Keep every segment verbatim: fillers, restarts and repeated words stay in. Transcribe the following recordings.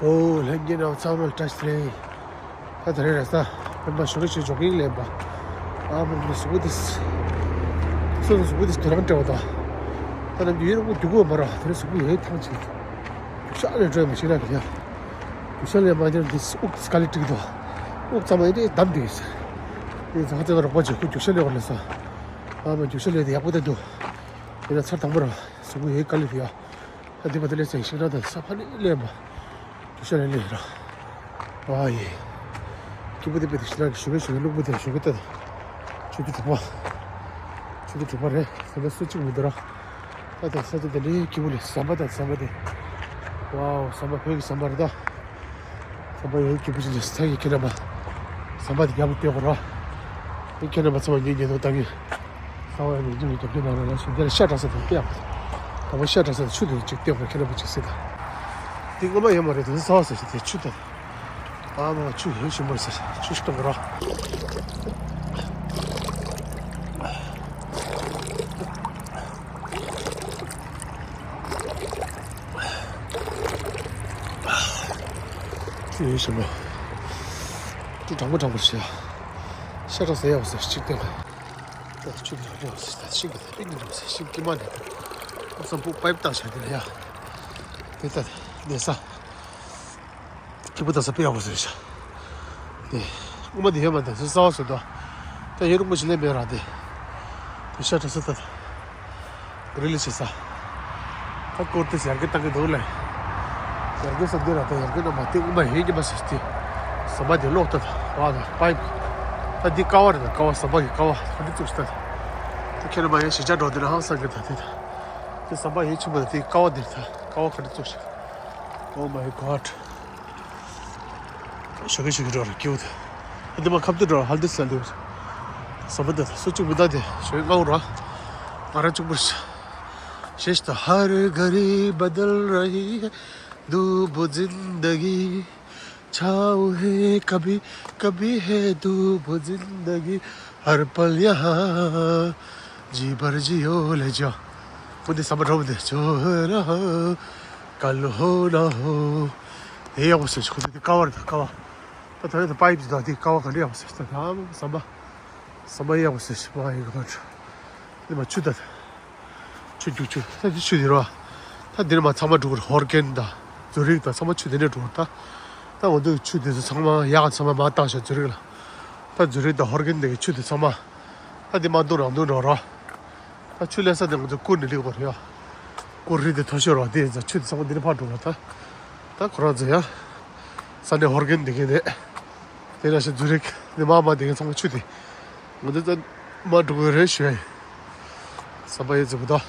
ཨོ་ལྷན་རྒྱས་རྣམས་ཚང་མ་ལ་བཀྲ་ཤིས་བདེ་ལེགས། ད་ད་རེས་ར་ས་སྤེན་པ་ཞོགས་ཀས་ཞིག་འཇོག་གིན་ལེན་པ། ཨ་མ་མི་གཟུགས་པོ་དེ། སོ་སོ་གཟུགས་པོ་དེ་དུ་རང་སྤྲད་པ་དང་། ད་ནམ་རྒྱུན་ཡོད་རུང་རྒྱུག་གི་མ་ར་དེ་རིང་གཟུགས་པོ་ཡོད་ཐང་ཆད། རྒྱུག་ཤར་ལས་འགྲོ་ཡ་མ་ཤེས་ན་གི་ཡ། རྒྱུག་ཤར་ལས་མ་འདིར་འདི་དབུགས་དཀའ་ལས་ཀྲིག་དོ། དབུགས་གཙང་མ་ཡིན་དེ་བསྡམས་དེ་ཡོད་ཟེར། དེ་ཚང་ཚང་རོགས་པ་བྱེད་ཁུ་རྒྱུག་ཤར་ལས་བར་ལས་ས། ཨ་མ་རྒྱུག་ཤར་ལས་དེ་ཡག་པོ་དེ་འདུག་ཡིན་ན་ཚར་དང་པོ་ར་གཟུགས་པོ་ཡོད་དཀའ་ལས་དེ་ཡ། ཨ་འདི་མ་དེ་ལས་ཚེ་ཤིང་ར་དང་ས་ཕ་ནི་ལས་མ། རྒྱུག་ཤར་ལས་ལས་ར། ཨ་ཡེ། སྐྱིད་པོ་དེ་དཔེ་དེ་ཤིང་ར་གི་ཞོགས་ཀས་ཞོགས་ཀས་རླུང་བུ་དེ་ཞོགས་ཀས་ལྟ་དང་། ཆུ་དེ་དྲུག་པ། ཆུ་དེ་དྲུག་པ་རེད་ཟེར་ན་སུ་གཅིག་མི་འདུག་ར། ད་ད་ས་ཆ་དེ་ལས་སྐྱིད་པོ་ལས་ཟམ་པ་དང་ཟམ་པ་དེ། ཝའོ་ཟམ་པ་བོད་ཀྱི་ཟམ་པ་རེད་ད། ཟམ་པ་ཡོད་སྐྱིད་པོ་ཞིག་ལས་ས་ཡི་ཁྱེད་རྣམ་པ། ཟམ་པ་དེ་རྒྱབ་ལ་སྟོན་དགོས་ར། ཨེ་ཁྱེད་རྣམ་པ་ཚང་མ་ཉིན་ཉིན་དུ་ད་གིན། ཟམ་པ་ཡོད་ནས་རྒྱུ་ཡི་རྒྱབ་ཀྱི་ནང་ལ་ལ་ཞིག་འདི་ལ་ཤ་བྲག་ས་དང་སྟེ་ཡག་པོ། ད་པོ་ཤ་བྲག་ས་དང་ཆུ་དེ་ཅིག་སྟོན་དགོས་ཁྱེད་རྣམ་པ་ཅིག་ཟེར་ད། འདི་སྔོན་མ་ཡོད་མ་རེད་དེ་ཚོ་ཟ་བ་ཟེར་ཞིག་དེ་ཆུ་དང་། ཨ་མ་ཆུ་ཡོད་ཞིམ་པོ་ཟེར་ཆུ་ཞིག་གཏོང་གི་རོགས། ཆུ་ཡོད་ཞིམ་པོ། ཆུ་གྲང་མོ་གྲང་མོ་ཞིག་ཤ་ཁྲག་ཟ་ཡག་ཟེར་གཅིག་སྟེ། ད་ཆུ་དེ་ཡག་ཟེར་ད་ཤིང་གི་ད་པིག་ནི་འདུག་ཟེར་ཤིང་དཀྱུས་མ་འདི། ཨ་སམ་པུ་པའིབ་བཏང་བྱ་དེ་ལ་ཡ། དེ་ད་ནས་ས། སྐྱིད་པོ་ད་ས་དཔེ་ཡག་པོ་བཟོས་ཤག་དེ། སྔོན་མ་དེ་ཡོད་མ་དེ་ཚོ་གསར་པ་བཟོས་འདུག་ད་ཡོད་རུང་མ་ཞིག་ལས་མེད་ར་དེ། དེ་ཤ་གྲ་ས་ད། རི་ལི་བྱེད་ས། ད་སྐོར་དེ་ཡར་རྒྱས་བཏང་གི་འདུག་ལས། ཡར་རྒྱས་ས་འདི་ར་ད་ཡར་རྒྱས་རྣམ་པ་དེ་སྔོན་མ་ཡོད་ཀྱི་མ་ཟེར་དེ། ཟམ་པ་དེ་ལོག་ད་ད་བ་ད་པའིབ། ད་འདི་ཀ་བ་རེད་ད་ཀ་བ་ཟམ་པ་གི་ཀ་བ་ག་འདྲ་བཙུགས་ཤག་ད། དེ་ཁྱེད་རྣམ་པ་ཡང་གཞིས་ཆགས་འགྲོ་དེ་ན་ཧང་སང་གི་ད་དེ་ད། དེ་ཟམ་པ་ཡོད་ཆེན་པོ་ད་དེ་ཀ་བ་འདིར་ད་ཀ་བ་ག་འདྲ་བཙུགས་ཤག Oh my god. ཞོགས་ཀས་ཞོགས་ཀས་འགྲོ་ར་སྐྱིད་པོ་དེ། འདི་མ་ཁབ་ཏུ་འགྲོ་ར་ཧལ་དི་སལ་དུ། ཟམ་པ་དེ་སོ་གཅིག་མི་ད་དེ་ཞོགས་ཀས་སྔ་པོ་ར། ང་རང་གཅིག་པུ་རེད། ཞེས་ད། हर घड़ी बदल रही है दो वो जिंदगी छाँव है कभी कभी है दो वो जिंदगी हर पल यहाँ जी भर जियो ले जा वो दे समझ रहा हूँ दे जो है ना हो कल हो ना हो ये वो से खुद दे कवर था कवर तो थोड़े तो पाइप दा दे कवर कर लिया वो से तो हम सब सब ये वो से माय गॉड दे मैं छुदा ཆུ་རྒྱུག་ཆུ་ད་འདི་ཆུ་འདི་རོ། ད་འདིར་མ་ཚང་མ་འགྲོ་གི་རེད། ཧོར་གན་དང་ཛུ་རིག་དང་ཚང་མ་ཆུ་འདི་ནས་འགྲོ་གི་རེད་ད། ད་ང་ཚོའི་ཆུ་འདི་ཚོ་ཚང་མ་ཡག་ཚང་མ་མ་བཏང་ཤག་ཛུ་རིག་ལ། ད་ཛུ་རིག་དང་ཧོར་གན་འདི་གི་ཆུ་འདི་ཚང་མ། ད་འདི་མ་འདུག་རང་འདུག་འགྲོ་རོ། ད་ཆུ་ལེན་ས་འདི་ང་ཚོ་ཀུར་ནས་སླེབས་དགོས་རེད་ཡ། ཀུར་རི་འདི་མཐོ་ཤོས་རོ་འདི་ཡིན་ཙང་ཆུ་འདི་ཚང་མ་འདི་ནས་ཕར་འགྲོ་གི་རེད་ད། ད་ཁོ་རང་ཚོ་ཡ། ས་གནས་ཧོར་གན་འདི་གི་རེད། དེ་ལ་ཞིག་ཛུ་རིག་ནི་མ་མ་དེ་ག་ཚང་མ་ཆུ་དེ། ང་ཚོ་ད་མ་འགྲོ་གི་རེད་ཞུ་ཡ་ཡིན། ཟམ་པ་ཡེ་ཛི་བུ་ད།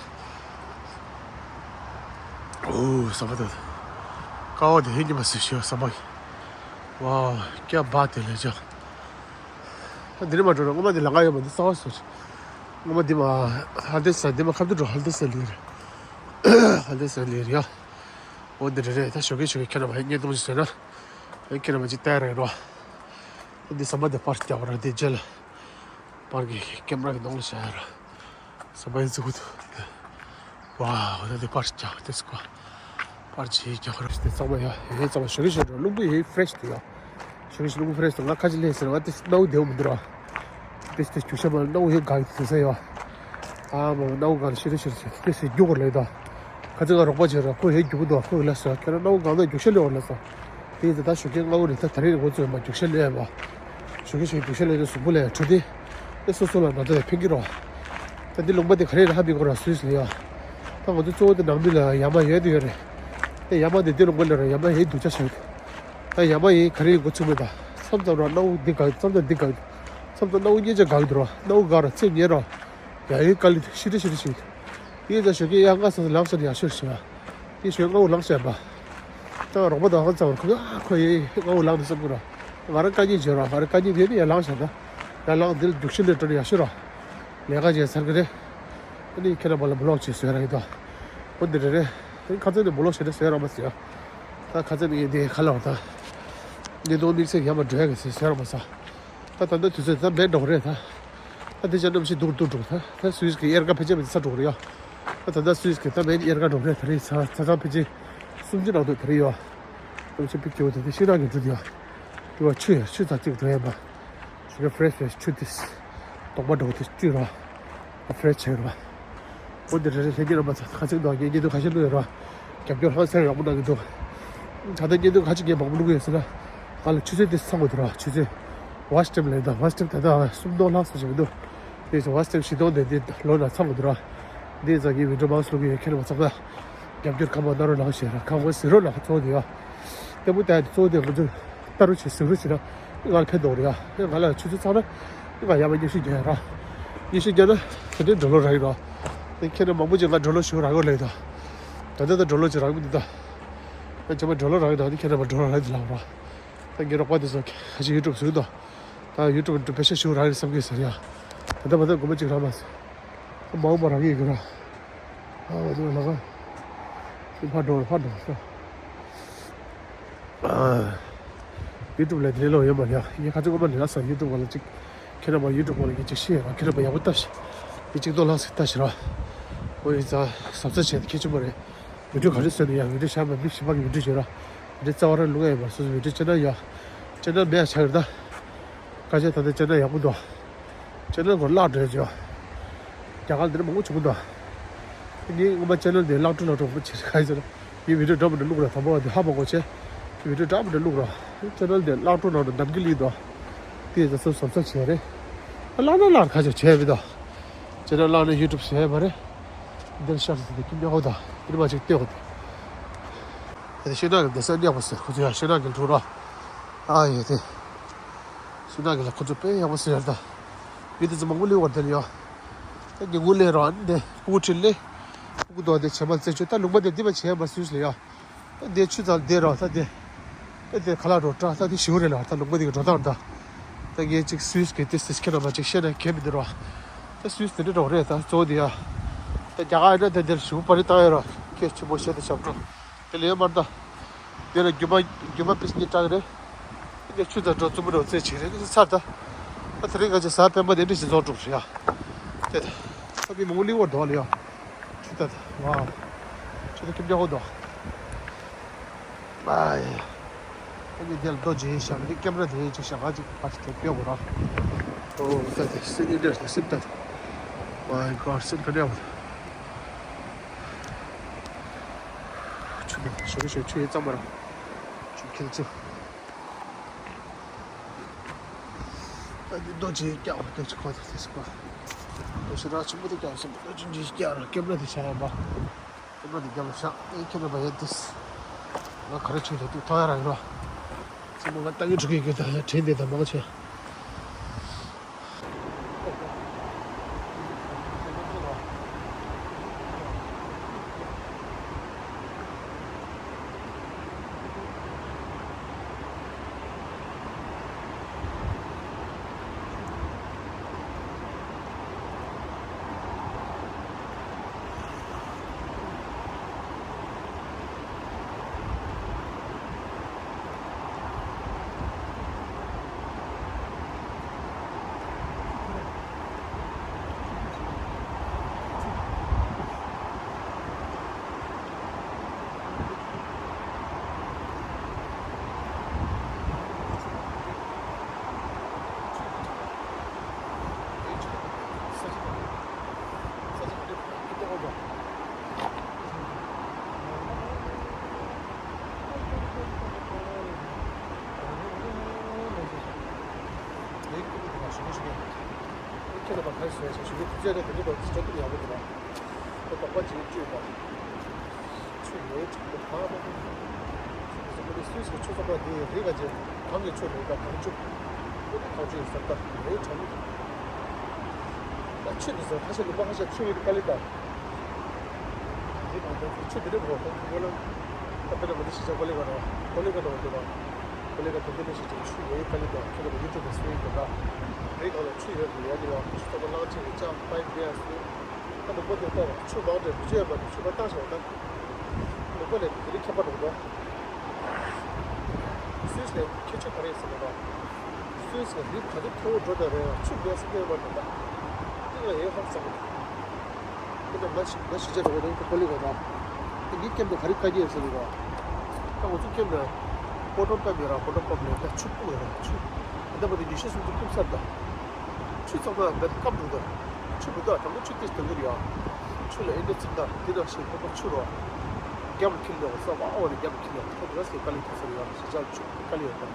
ཨོ་ཟམ་པ་ད། ཀ་བ་དེ་ཧེ་ཉི་མ་སི་ཞུ་ཟམ་པ་ཡེ། ཝའོ་ཀྱ་བ་དེ་ལས་ཅག་འདི་ནས་མ་འགྲོ་ན་སྔོན་མ་འདི་ལ་ང་ཡོད་མ་འདི་གསང་བ་སོ། སྔོན་མ་འདི་མ་ཧལ་དེ་ས་འདི་མ་ཁབ་ཏུ་འགྲོ་ཧལ་དེ་ས་ལི་རེད། ཧལ་དེ་ས་ལི་རེད་ཡ། འོ་འདི་རེད་རེད་ད་ཞོགས་ཀས་ཞོགས་ཀས་ཁྱེད་རང་མ་ཧེ་བརྙན་ཐུང་ཞིག་བཟོས་ན། ཨེ་ཁྱེད་རང་མ་ཅིག་བལྟས་རེད་རོ། འདི་ཟམ་པ་འདི་པར་རྒྱག་པ་རེད་འདི་རྗེས་ལ། པར་གི་ཀེམ་ར་གི་ནང་ལ་བཞག་ཡ་ར། ཟམ་པ་ཡི་ཙི་གུ་ཐུ། ཝའོ་ད་འདི་པར་རྒྱག་འདི་ཙི་གུ། པར་ཅིག་རྒྱག་ར་འདི་ཚང་མ་ཡ་ཧེ་ཚང་མ་ཞོགས་ཀས་ཞོགས་ཀས་རླུང་བུ་ཧེ་ཧྥི་རེ་ཤི་འདུག་ཡ། ཞོགས་ཀས་རླུང་བུ་ཧྥི་རེ་ཤི་འདུག་ང་ཁ་ཅིག་ལྷས་ཟེར་ང་དེ་སྣའུ་བདེ་བོ་མི་འདུག་ར། དེ་སྟེ་རྒྱུག་ཤར་མ་སྣའུ་ཧེ་དགའ་ཡི་དེ་ཟེར་ཡ། ཨ་མ་སྣའུ་དགའ་ཤི་རེ་ཤི་རེ་ཟེར་དེ་སེ་རྒྱུག་གོ་ལེ་ད། ཁ་ཅིག་ང་རོགས་པ་བྱེད་ར་ཁོ་ཧེ་རྒྱུག་གི་འདུག་ཁོ་ལ་ཟེར་ཁྱེད་རང་སྣའུ་དགའ་ན་རྒྱུག་ཤར་ལེ་བ་ལ་ཟེར། དེ་ཡིན་ད་ད་ཞོགས་ཀས་སྔ་པོ་ནས་ད་ད་རེས་འགོ་ཚུགས་ཡོད་མ་རྒྱུག་ཤར་ལེ་ཡ་མ། ཞོགས་ཀས་ཞོགས་ཀས་རྒྱུག་ཤར་ལེ་ནས་གཟུགས་པོ་ལ་ཡ་འཕྲོད་དེ། ཨེ་སོ་སོ་ལ་ན་ཚ་ཡ་ཕན་གི་རོ། ད་འདི་ལུང་པ་འདི་ག་རེ་རེད་ཧ་མི་གོ་ར་སུད་སི་ལ་ཡ། ད་ང་ཚོ་གཙོ་བོ་དེ་ནང་མི་ལ་ཡ་མ་ཡོད་དེ་ཡོད་རེད། ད་ཡ་མ་དེ་འདི་ལུང་པ་ལ་ར་ཡ་མ་ཡོད་སྡུག་ཅག་བྱུང་། ད་ཡ་མ་ཡིན་ག་རེ་ཡིན་འགོ་ཚུགས་མེད་ད། མཚམས་མཚམས་ར་སྣའུ་འདི་དགའ་མཚམས་མཚམས་འདི་དགའ། མཚམས་མཚམས་སྣའུ་གཉིས་ཆ་དགའ་གི་འདུག་ར་སྣའུ་དགའ་ར་ཚེ་ཉེ་ར། ཡ་ཡོད་དཀའ་ལས་ཤི་རེ་ཤི་རེ་ཤི། དེ་ཡིན་ད་ཞོགས་ཀས་ཡ་ང་ས་ལངས་ས་ནས་ཡ་ཤོར་ཤི་བ། དེ་ཞོགས་སྔ་པོ་ལངས་བྱས་པ། ད་རོགས་པ་དང་ཧང་ཚང་བར་ཁོ་ཡ་ཁོ་ཡེ་སྔ་པོ་ལངས་ནས་བསམ་གི་ར། ང་རང་དཀའ་ངལ་བྱེད་ར་ང་རང་དཀའ་ངལ་དེ་ནས་ཡར་ལངས་བྱས་ན། ཡར་ལངས་འདིར་རྒྱུག་ཤི་ལས་འགྲོ་ནས་ཡར་ཤི་ར། ལས་ཀ་བྱས་ཚར་གི་རེད། ཨ་ནི་ཁྱེད་རང་པ་ལ་བི་ལོག་བྱས་བཟོས་ར་ཡིན་ད། འོ་འདི་རེད་རེད། ཨ་ནི་ཁ་སང་ནས་བི་ལོག་བྱས་ན་བཟོས་ར་མ་ཟེར་ཡ། ད་ཁ་སང་ནས་ངས་འདི་ཁ་ལ་བ་ད། ངས་ནོར་དམིགས་བསལ་ཡར་མ་འགྲོ་ཡ་གི་ཟེར་བཟོས་ར་མ་ཟ། ད་ད་ལྟ་དུས་ཚོད་ད་མེད་འགྲོ་གི་རེད་ད། ད་དེ་ཅག་གནམ་གཤིས་སྡུག་སྡུག་འགྲོ་ད། ད་སུད་སི་གི་དབྱར་ཁ་ཕལ་ཆེར་མེད་ཚར་འགྲོ་གི་རེད་ཡ། ད་ད་ལྟ་སུད་སི་གི་ད་མེད་དབྱར་ཁ་འགྲོ་གི་རེད་ད་རེད་ཚ་ཚ་ཚང་ཕལ་ཆེར་སུམ་ཅུ་ནང་དུ་ད་རེད་ཡོད། ཨོ་ཆེ་པིག་ཅོ་དེ་ཤིང་ནགས་ཀྱི་འབྲུ་དེ་ཡ། དེ་བ་ཆུ་ཡ་ཆུ་ཚ་གཅིག་འགྲོ་ཡ་མ། ཞིག་ཕེ་རེ་ཤི་ཕེ་རེ་ཤི་ཆུ་དེ། དོག་པ་འགྲོ་དེ་བཅུ་ར། ཕེ་རེ་ཤི་ཆེ་ར། ཨོ་དེ་རེ་རེ་ལྷན་རྒྱས་རྣམ་པ་ཚོ་ཁ་ཚིག་དང་ངས་བརྙན་ཐུང་ཁ་ཤས་བླུགས་ཡོད་ར། རྒྱབ་སྐྱོར་ཧང་སེར་ཡག་པོ་གནང་གི་འདུག་ད་ལྟ་བརྙན་ཐུང་ཁ་ཅིག་ངས་མང་པོ་བླུགས་ཡོད་ཟེར་ན། ང་ལ་ཆུ་ཚོད་དེ་ཚང་དགོས་འདུག་ར། ཆུ་ཚོད། ཝ་ཆི་ཊེབ་ལས་དང་ཝ་ཆི་ཊེབ་ད་ལྟ་སུམ་སྟོང་ལྷག་ཙམ་ཞིག་འདུག་དེ་ཚོ་ཝ་ཆི་ཊེབ་བཞི་སྟོང་དེ་འདི་ལོ་ན་ཚང་དགོས་འདུག་ར། འདི་ཚོ་ངས་བི་ཌིའོ་མང་ཙམ་བླུགས་ཡོད། ཁྱེད་རྣམ་པ་ཚང་མ། རྒྱབ་སྐྱོར་ཁ་མ་གནང་རོགས་གནང་ཞེས་ར། ཁ་མ་ཟེར་རོགས་གནང་། གཙོ་བོ་དེ་ཡ། ལྟད་མོ་ལྟ་ཡ་དེ་གཙོ་བོ་དེ་ང་ཚོ་ལྟ་རོགས་བྱེད་གཟིགས་རོགས་བྱེད་ན་ང་ལ་ཕན་ཐོགས་རེད་ཡ། ང་ལ་ཆུ་ཚོད་ཚང་ན་ང་ཡར་མར་མཉམ་ཞུགས་རྒྱག་ཡ་ར། མཉམ་ཞུགས་རྒྱག་ན་དེ་འདྲའི་འགྲོ་ལོ་རག་གི་ར། དེ་ཁྱེད་རྣམ་མང་པོ་ཅིག་ང་འགྲོ་ལོ་ཞུ་རག་གི་ལབ་ད། ད་ལྟ་ད་འགྲོ་ལོ་ཅིག་རག་གི་མི་འདུག་ད། ད་ཁྱེད་མ་འགྲོ་ལོ་རག་གི་ད། དེ་ཁྱེད་རྣམ་པ་འགྲོ་ལོ་རག་གི་འདུག་ལབ་ར། ད་ངའི་རོགས་པ་དེ་ཚོ་ཁ་ཅིག་ཡུ་ཊུབ་བཟོས་འདུག་ད་ཡུ་ཊུབ་འགྲོ་པེ་ཤ་ཞུ་རག་གི་བསམ་གི་ཟེར་ཡ། ད་ལྟ་བར་དུ་སྒོར་མོ་གཅིག་རག་མ་སོང་། མ་འོངས་པ་རག་གི་ཡོད་གི་ར། ཨ་བ་དེ་ལ་ལ་ག་ཕར་འགྲོ་ཕར་འགྲོ་ཤོག་ཨ། ཡུ་ཊུབ་ལ་དེ་ལོ་ཡོད་མ་རེད། ངས་ཁ་ཚོད་ངོ་མ་ལས་ལ་སོང་། ཡུ་ཊུབ་ག་ལ་ཅིག་ཁྱེད་རྣམ་པ་ཡུ་ཊུབ་ག་ལ་ངས་ཅིག་ཤེས་ཡ། ཁྱེད་རྣམ་པ་ཡག་པོ་ལྟ་ཤིག་ངས་ཅིག་ཏོ་ལ་སིག་ལྟ་ཤིག་ར། ཨོ་ཡིན་ཙང་གཟབ་གཟབ་བྱས་ཏེ་ཁྱེད་ཆུ་མ་རེད། བི་ཌིའོ་ག་རེ་བཟོས་ནས་ཡ། བི་ཌིའོ་བཞག་པ་མི་ཞིག་པ་གི་བི་ཌིའོ་བྱས་ར། བི་ཌིའོ་རྩ་བ་རང་ལུགས་ཡ་མ་སོ་སོ་བི་ཌིའོ་ཅེ་ནལ་ཡ། ཅེ་ནལ་མེད་ཡ་ཆགས་རེད་ད། སྐད་ཆ་ད་ལྟ་ཅེ་ནལ་ཡག་པོ་འདུག་ཅེ་ནལ་སྐོར་བརླག་འགྲོ་ཡ་ཅོ། རྒྱ་གར་འདིར་མང་པོ་བྱུང་འདུག་ངས་སྔོན་མ་ཅེ་ནལ་འདི་བརླག་འགྲོ་བརླག་འགྲོ་མང་པོ་བྱས། ག་ཡིན་ཟེར་ན། ངས་བི་ཌིའོ་འདྲ་མི་འདྲ་བླུགས་ར། དང་པོ་འདི་ཧ་མ་གོ་བྱས། ངས་བི་ཌིའོ་འདྲ་མི་འདྲ་བླུགས་ར། ཅེ་ནལ་འདི་བརླག་འགྲོ་བརླག་འགྲོ་འདམ་གྱི་ལི་འདུག་དེ་ཡིན་ཙང་སོ་སོ་གཟབ་གཟབ་བྱས་རེད། བརླག་ན་བརླག་ག་ཅོ་བྱས་མི་འདུག་ཅེ་ནལ་བརླག་ན་ཡུ་ཊུབ་བཟོས་ཡ་མ་རེད། འདིར་ཤར་ཟིན་དེ་ཀིན་ཡོ་ཧོ་ད། དེ་མ་ཅིག་ལྟོས་གོ་དེ། དེ་ཤིང་ནགས་ཀྱི་འདི་ས་ཡག་པོ་ཟེར། ཁོ་ཚོ་ཡ་ཤིང་ནགས་ཀྱི་འདུག་ར། ཨ་ཡེ་དེ། ཤིང་ནགས་ཀྱི་ལ་ཁོ་ཚོ་དཔེ་ཡག་པོ་ཟེར་ཡ་ད། མི་དེ་ཚོ་མང་པོ་སླེབས་པ་དེ་ལ་ཡ། ད་ཉིན་གུང་སླེབས་ར་འདི་སྤུ་གུ་ཁྲིད་སླེབས། སྤུ་གུ་དོ་དེ་བྱེ་མ་རྩེ་ཆུ་ད་ལུང་པ་དེ་འདི་མ་བྱེ་མ་སུས་ལ་ཡ། ད་དེ་ཆུ་ཚང་དེ་ར་ད་དེ། ད་དེ་ཁ་ལག་འགྲོ་དྲ་ད་དེ་ཞིག་རེད་ལ། ད་ལུང་པ་དེ་གི་འགྲོ་སྟངས་ད། ད་ངས་ཅིག་སུས་གི་དེ་སིས་ཁྱེད་རྣམ་པ་ཅིག་བཤད་ན་ཁྱད་མི་འདུག་ར། ད་སུས་དེ་འདྲ་འགྲོ་རེད་ད་གཙོ་བོ་དེ་ཡ། ད་རྒྱ་གར་ཡིན་ན་ད་དེར་ཞུགས་པ་རེད་བཏང་ཡོད་ར། སྐད་ཆེན་པོ་བཤད་དེ་ཞབས་བྲོ། དེ་ལས་མར་ད། དེ་ལ་རྒྱུ་མ་རྒྱུ་མ་པིས་ཉི་སྐྲག་རེད། དེ་ཆུ་ཚ་འགྲོ་རྩུབ་མོ་འགྲོ་རྩེ་ཆེ་རེད། དེ་ཚར་ད། ད་དེ་རིང་ང་ཚོ་གཟའ་སྤེན་པ་དེ་འདྲ་ཞིག་རྫོགས་འགྲོ་རེད་ཡ། དེ་ད། ད་མི་མང་པོ་སླེབས་པ་འདུག་ལ་ཡ། ཆུ་ད་ད་ཝ། ཆུ་ད་ཁྱིམ་རྒྱག་པོ་འདུག་ཨ་ཡེ། ད་ངས་དེ་ལ་རྡོ་རྗེ་བཞག་ནི་ཀེམ་ར་དེ་ཅིག་བཞག་ང་ཅིག་ཕར་ཅིག་ཐོན་ཕེབས་དགོས་ར། ཨོ་ད་དེ་སེམས་ཉིད་འདྲ་ཞིག་སེམས་ད། My God སེམས་ག་འདྲ་བ། ཆུ་ད་ཞོ་ཞོ་ཆུ་ཡི་གཙང་མ་ར། ཆུ་ཁྱེར་ཆུ། ད་འདི་རྡོ་རྗེ་རྒྱག་པ་ལྟོས་ཅིག་ཁོ་ད་དེ་སི་པ། རྡོ་ཞེ་དྲག་ཆེན་པོ་དེ་རྒྱག་སོང་། རྡོ་རྗེ་འདི་རྒྱག་ར་ཀེམ་ར་དེ་བཞག་ཡ་མ། ཀེམ་ར་དེ་རྒྱབ་ལ་བཞག་ཨེ་ཁྱེད་རྣམ་པ་ཡ་དེ། ང་ག་རེ་ཆུ་ལ་དུ་ཐོག་ཡ་ར་ར། ཆེན་པོ་ང་ལྟ་གི་འགྲོ་གི་ཡོད་ད་དྲན་དེ་ད་མང་ཆེ། ཁྱེད་རྣམ་པ་ག་རེ་ཟེར་ཞིག་ཞུ་གི་དུས་ཚོད་རེ་དེ་འདྲ་བར་སྤྱོད་ཐུབ་ཡག་པོ་འདུག་ལ། ཁོ་དོགས་པ་ཅིག་བཅོས་པ། ཆུ་ལས་ཆུ་ལས་ཕ་མ་ཁོ་ཚོ་ཁོ་ཚོ་སུད་སི་གི་ཆུ་ཚོགས་པ་དེ་རིག་ག་ཅེ་གང་གི་ཆུ་རེད་ད་གང་ཆུ། ཁོ་ཚོ་གང་ཆུ་ཡིན་ཟེར་ད་རེད་དྲན། ད་ཆུ་དེ་ཟེར་ཁ་ཤས་ལུང་པ་ཁ་ཤས་ཆུ་ཡོད་དཀའ་ལས་ད། དེ་མ་གཏོགས་ཆུ་དེ་འདྲ་མོ་ཁོ་ཚོ་ལ་ད་དཔེར་ན་ང་ཚོ་གཞིས་ཆགས་ཀོ་ལི་གྷལ་ཀོ་ལི་གྷལ་འདུག་ད། ཀོ་ལི་གྷལ་དེ་འདྲ་ཞིག་ཆུ་ཡོད་དཀའ་ལས་ད་ཁྱེད་རང་ཡུ་ཊུབ་ལ་སུ་ཡིན་ད། རིག་ག་ལ་ཆུ་ཡོད་དེ་ཡ་དེ་ཡ་ཆུ་ཚོགས་པ་གླང་ཆེན་གྱི་ལྕགས་པའི་རྒྱལ་སུ། ད་ནུབ་པ་དེ་ལྟ་བ་ཆུ་མང་དྲགས་མི་ཆུ་ཡོད་པ་དེ་ཆུ་མ་བཏང་ཞིག་ད། ནུབ་པ་ལས་དེ་ལས་ཁྱད་པར་འདུག་ད། སུད་སི་ལས་ཁྱད་ཆོས་ག་རེ་ཡིན་ཟེར་ན་ད། སུད་སི་ལ་རི་ག་ཚོད་མཐོ་བོ་འགྲོ་ད་རེད་ཆུ་བསྡད་ས་སྟོན་པ་འདུག་ད། དེ་ལ་ཡོད་ཧ་ཙང་། དེ་ནས་ང་ཞིག་ང་ཞིག་ཆ་འགྲོ་བ་དང་ཀོ་ལི་གྷལ་ད། དེ་ངའི་ཀེམ་དུ་ག་རེ་བཀའ་རྒྱ་ཡོད་ཟེར་ན་ད། ད་ང་ཚོ་ཀེམ་ན། ཕོ་ཊོ་པེབ་ཡོད་ར། ཕོ་ཊོ་པེབ་ལས་ད་ཆུ་སྤུ་ཡོད་ར། ཆུ་ད་ལྟ་བར་དུ་ཉི་ཤུ་སུམ་ཅུ་སྤུ་ཚར་ད། ཆུ་ཚང་མ་བེད་སྐམ་འགྲོ་ད། ཆུ་མི་འདུག་དང་པོ་ཆུ་ཏིས་དང་གི་རེད་ཡ། ཆུ་ལ་ཨེ་འདྲ་ཚིག་ད་དེ་འདྲ་ཞིག་ཁོ་པ་ཆུ་རོ། རྒྱབ་ལ་ཁྱེར་ལོག་ས་བ་ཨོ་རེ་རྒྱབ་ལ་ཁྱེར་ལོག་ཁོ་འདྲ་སེ་དཀའ་ལས་ཁག་ས་རེད་ཡ། ཞི་ཅང་ཆུ་དཀའ་ལས་ཡོད་ད།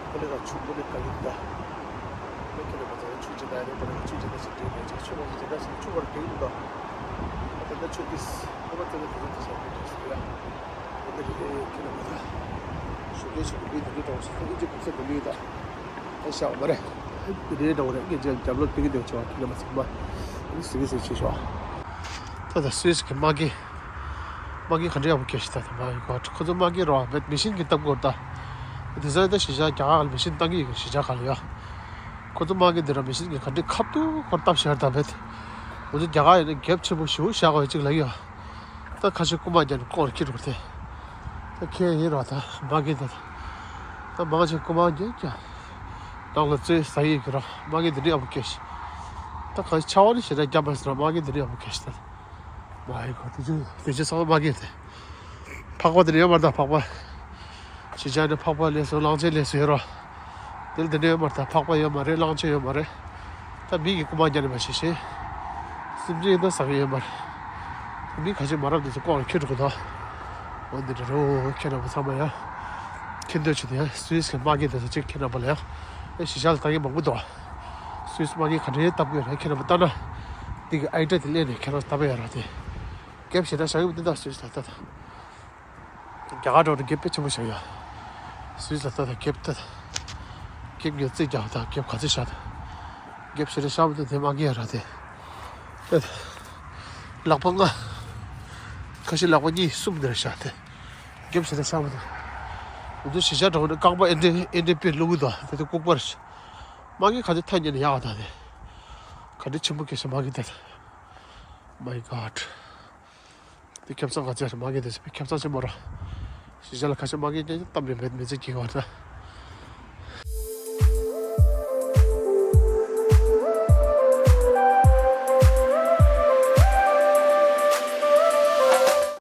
དཀའ་ལས་ད་ཆུ་དཀའ་ལས་དཀའ་ལས་ད། ཁྱེད་ལ་མ་ཚང་ཆུ་ཇི་ལྟར་རེད་པ་རེད། ཆུ་ཇི་ལྟར་ཞིག་འདྲེན་དགོས་ཅིག་ཆུ་མ་ཞིག་ཇི་ལྟར་ཞིག་ཆུ་བར་གྱི་འདུག་ད་ལྟ་ཆུ་ཏིས་ཁོ་པ་ཙེ་ལ་དེ་ཚོ་དེ་ཞིག་འདྲེན་དགོས་ཞིག་ཡ། འདི་རེད། ཁྱེད་ལ་མ་ཚང་ཞུ་སྐད་ཞུ་གི་མི་དེ་འདྲའི་གྲོགས་ཤིག་ད་ཨིན་ཇི་གུང་སེང་གི་མི་ད་ཨེ་ཤ་བ་རེད། འདི་འདྲའི་གྲོགས་རེད། ངས་ཅིག་རྒྱབ་ལོག་སྟེར་གི་འདུག་ཆོག་ཁྱེད་ལ་མ་ཚང་མ་ཨིན་ཟི་གི་ཟི་ཆེ་ཤོག་ད་ད་སུད་སི་གི་མ་གི་མ་གི་ག་འདྲ་ཡག་པོ་སྐྱེས་ཤི་ད། ད་མ་ཡི་གོ་ཁོ་ཚོ་མ་གི་རོ་བེད་མི་ཤིན་གི་སྟབས་གོ་ད། དེ་ཚོ་ད་ཤི་ཤ་རྒྱ་གར་མི་ཤིན་བཏང་གི་ཡོད། ཤི་ཤ་ག་ལ་ཡོད། ཁོ་ཚོ་མ་གི་འདི་ར་མི་ཤིན་གི་ག་འདྲའི་ཁབ་ཏུ་ཁོར་སྟབས་ཤར་ད་བེད། ཁོ་ཚོ་རྒྱ་གར་ཡིན་ན་རྒྱབ་ཆེན་པོ་ཞུ་བཞག་གོ་ཅིག་ལ་ཡོད། ད་ཁ་ཤས་རྐུ་མ་རྒྱག་ནས་ལྐོག་ལ་འཁྱེར་འགྲོ་དེ། ད་ཁྱེད་ཡིན་རོགས་ད་མ་གི་ད། ད་མང་ཆེ་རྐུ་མ་རྒྱག་ཀྱང་། ནང་ལ་བཙོས་ཟ་ཡི་གི་རོགས་མ་གི་འདི་འདྲ་ཡག་པོ་སྐྱེས་ཤི། ད་ག་ཆ་བ་ནི་ཞེ་དྲག་རྒྱབ་པ་ཟེར་རོགས་མ་གི་འདི་འདྲ་ཡག་པོ་སྐྱེས་ཤི་ད། མ་ཡི་གོ་དེ་ཅི་དེ་ཅི་ཚང་མ་མ་གི་དེ། ཕག་པ་དེ་འདྲ་ཡོད་མ་རེད་ད་ཕག་པ། ཕྱི་རྒྱལ་ནས་ཕག་པ་ལས་སུ་གླང་ཆེན་ལས་སུ་ཡོད་རོགས། དེ་ལ་དེ་འདྲ་ཡོད་མ་རེད་ད། ཕག་པ་ཡོད་མ་རེད། གླང་ཆེན་ཡོད་མ་རེད། ད་མི་གི་རྐུ་མ་རྒྱག་ནས་མ་ཤེས་ཤེས། སེམས་ཅན་ཡིན་ན་ཟ་གི་ཡོད་མ་རེད། མི་ཁ་ཤས་མ་རབས་དེ་ཚོ་ལྐོག་ལ་འཁྱེར་འགྲོ་གི་འདུག་འོ་འདི་འདྲ་རོ་ཁྱེད་རང་ཚང་མ་ཡ། ཁྱེད་འདོད་ཆེ་དེ་ཡ་སུད་སི་གི་མ་གི་དེ་ཚོ་གཅིག་ཁྱེད་རང་པ་ལ་ཡ། ཨེ་ཤི་ཤ་ལ་ལྟ་གི་མང་པོ་འདུག་སུད་སི་མ་གི་ག་འདྲའི་སྟབས་ཀྱི་རེད་ཁྱེད་རང་པ་ལྟ་ན། འདི་གི་ཨའི་ཏྲ་དེ་ལེན་ནས་ཁྱེད་རང་ལྟ་བ་ཡ་ར་དེ། རྒྱབ་ཞེ་དྲག་བཞག་གི་མི་འདུག་ད་སུད་སི་ལ་ལྟ་ད། རྒྱ་གར་འགྲོ་ན་རྒྱབ་དཔེ་ཆེན་པོ་བཞག་ཡ། སུད་སི་ལ་ལྟ་ད་རྒྱབ་ལྟ་ད། རྒྱབ་ངས་རྩིས་རྒྱག་ད་རྒྱབ་ག་ཚོད་བཞག་ད། རྒྱབ་ཞེ་དྲག་བཞག་མི་འདུག་དེ་མ་ངེས་ར་དེ། ལག་པ་ལྔ། ཁ་ཤས་ལག་པ་གཉིས་གསུམ་འདིར་བཞག་དེ། རྒྱབ་ཞེ་དྲག་བཞག་མི་འདུག་འུ་ཚོ་གཞིས་ཆགས་འགྲོ་ན་རྐང་པ་ཨེ་འདྲ་ཨེ་འདྲ་པེ་བླུག་གི་འདུག་དེ་དེ་ལྐུགས་པར། མ་ངེས་ག་ཚོད་ཐག་ཉེ་ན་ཡག་ད་དེ། ག་འདྲ་ཆེན་པོ་སྐྱེས་ཤི་མ་ངེས་ད་དེ། My God། དེ་ཁེབས་ཚང་ག་ཚད་རེད་མ་གི་དེ་ཚོ་ཁེབས་ཚང་ཆེན་པོ་ར། གཞིས་ཆགས་ལ་ཁ་ཤས་མ་གི་ཀྱང་གཏམ་རེད་མེད་མི་ཚེ་སྐྱེལ་བ་ར།